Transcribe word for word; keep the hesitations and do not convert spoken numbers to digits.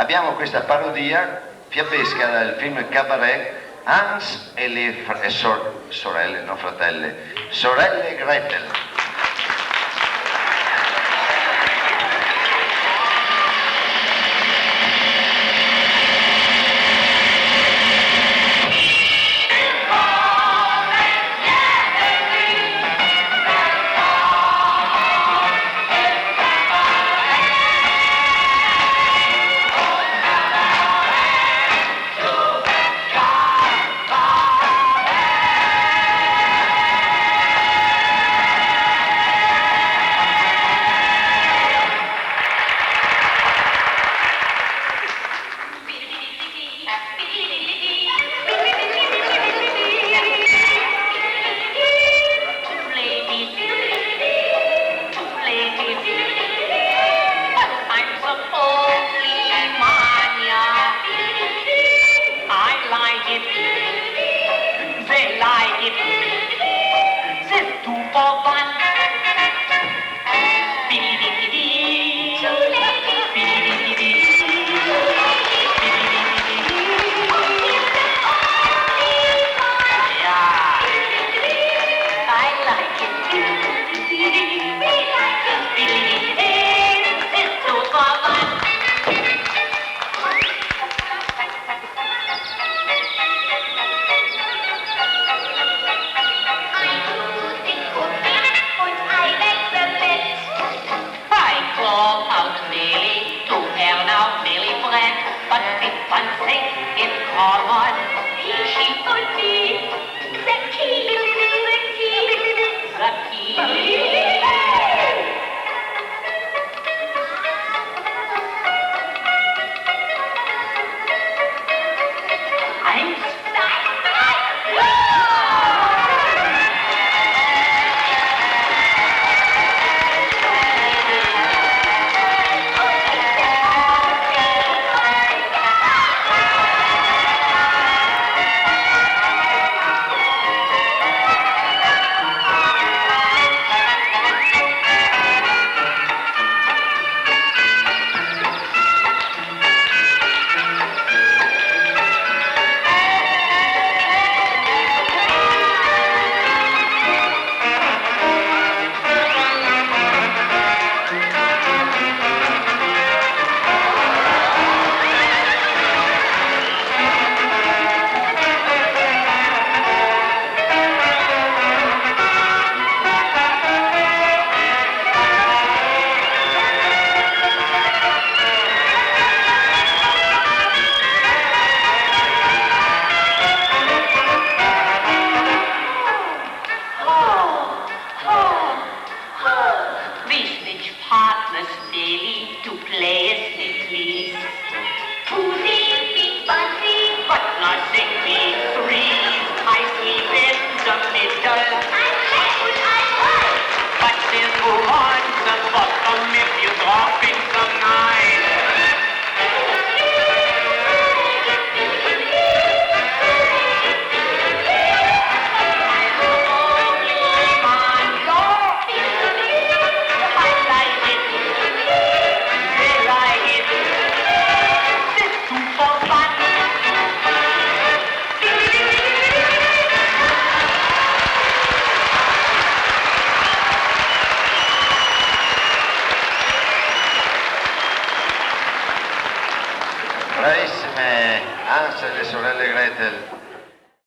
Abbiamo questa parodia fiabesca dal film Cabaret, Hans e le fr-, e sor-, sorelle, no fratelle, Sorelle Gretel. I like it. They like it. It's two for one. Bidi bidi bidi. Bidi bidi bidi. Bidi bidi bidi. Yeah. I like it. Bidi bidi bidi. It's two for one. I call out Millie to earn our Millie bread, but Pip and Sink is common. She could be the key, the key, the key. This bitch partners daily to play as they please. Who's he, big buzzy? But nothing beats threes. I sleep in the middle. I check what I want. But there's no one to bottom if you're dropping some nine. Bravissime, Hans e le sorelle Gretel.